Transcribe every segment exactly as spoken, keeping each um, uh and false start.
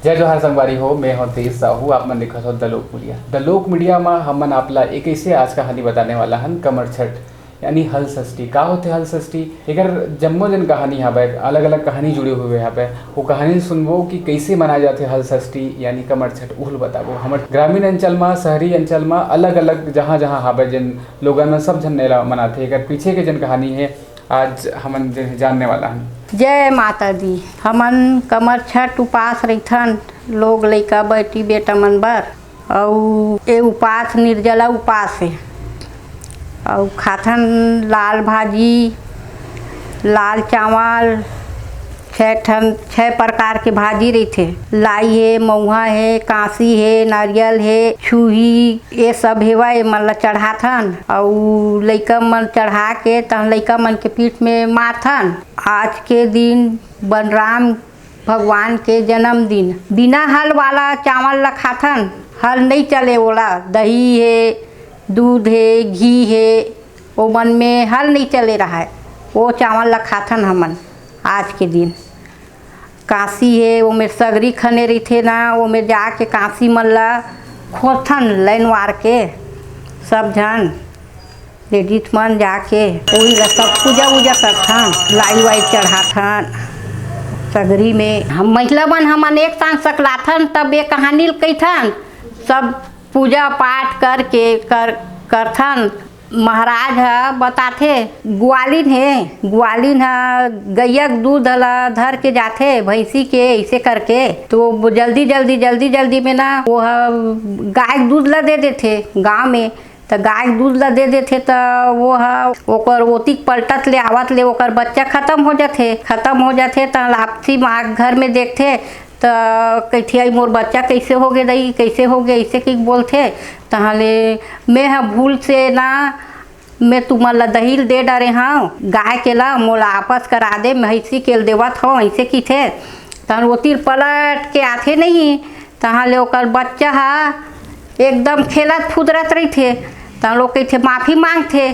जय जोहार संगवारी हो, मैं हूं तेज साहू। आप मन देखत हो द लोक मीडिया। द लोक मीडिया मा हमन आप ला एक ऐसे आज कहानी बताने वाला हन, कमर छठ यानी हल षष्ठी। का होथे हल षष्ठी? एकर जम्मो जन कहानी हवय, अलग-अलग कहानी जुड़े हुए हवय। वो कहानी सुनबो कि कैसे मनाए जाथे हल षष्ठी यानी कमर छठ, उहल बताबो। हमर ग्रामीण अंचल मा, शहरी अंचल मा, अलग-अलग जहाँ-जहाँ हवय, जन लोगन मन सब झन एला मनाथे। एकर पीछे के जन कहानी हे, आज हमन जे जानने वाला हन। जय माता दी। हमन कमर छठ उपास रहिथन, लोग लइका बेटी बेटा मन बर। अउ ए उपास निर्जला उपास हे। अउ खाथन लाल भाजी, लाल चावल, छह ठन, छह प्रकार के भाजी रहिथे। लाई हे, मउहा हे, कांसी हे, नारियल हे, छुही, ये सब हेवय, एमन ला चढ़ाथन। अउ लइका मन चढ़ा के तहन लइका मन के पीठ में मारथन। आज के दिन बलराम भगवान के जन्मदिन। बिना हल वाला चावल ला खाथन, हल नइ चले ओला। दही हे, दूध हे, घी हे, ओमन में हल नइ चले रहय, वो चावल ला खाथन हमन आज के दिन। कांसी हे, ओमे सगरी खने रहिथे ना, ओमे जाके कांसी मन ला खोरथन लाइन वार के सब झन। लेडीज मन जाके ओही ला सब पूजा उजा करथन, लाई वाई चढ़ाथन। सगरी में हम महिला मन हमन एक संग सकलाथन, तब ये कहानी ल कहिथन। सब पूजा पाठ करके कर करथन। महाराज ह बताथे, ग्वालिन हे, ग्वालिन ह गैया के दूध ला धर के जाथे भैंसी के, ऐसे करके। तो वो जल्दी जल्दी जल्दी जल्दी में ना वो ह गाय के दूध ला दे देथे गांव में। त गाय के दूध ला दे देथे, त वो ह ओकर ओतिक पलटत ले आवत ले ओकर बच्चा खत्म हो जाथे। खत्म हो जाथे, त लापसी माँ के घर में देखथे, त कहिथे, "आई मोर बच्चा कैसे हो गे दई, कैसे हो गे?" ऐसे कहि बोलथे। तहाँ ले, "मैं ह भूल से ना, मैं तुमन ला दही ल दे डरे हव, गाय के ला मोला आपस करा दे, भैंसी के ल देवत हव," ऐसे कहिथे। तहन ओतिर पलट के आथे नहीं, तहाँ ले ओकर बच्चा ह एकदम खेलत फुदरत रहिथे। तहाँ लोग कहिथे, माफी मांगथे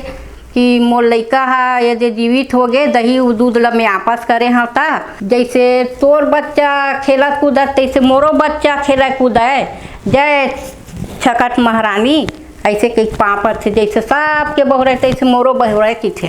कि मोर लइका ह ये जे जीवित हो गे, दही उ दूध ल मैं आपस करे हव, त जैसे तोर बच्चा खेलत कूदत, तैसे मोरो बच्चा खेलय कूदय। जय छकट महारानी, ऐसे कहि पाँव परथे, जैसे सबके बहुरे तैसे मोरो बहुरे कहिथे।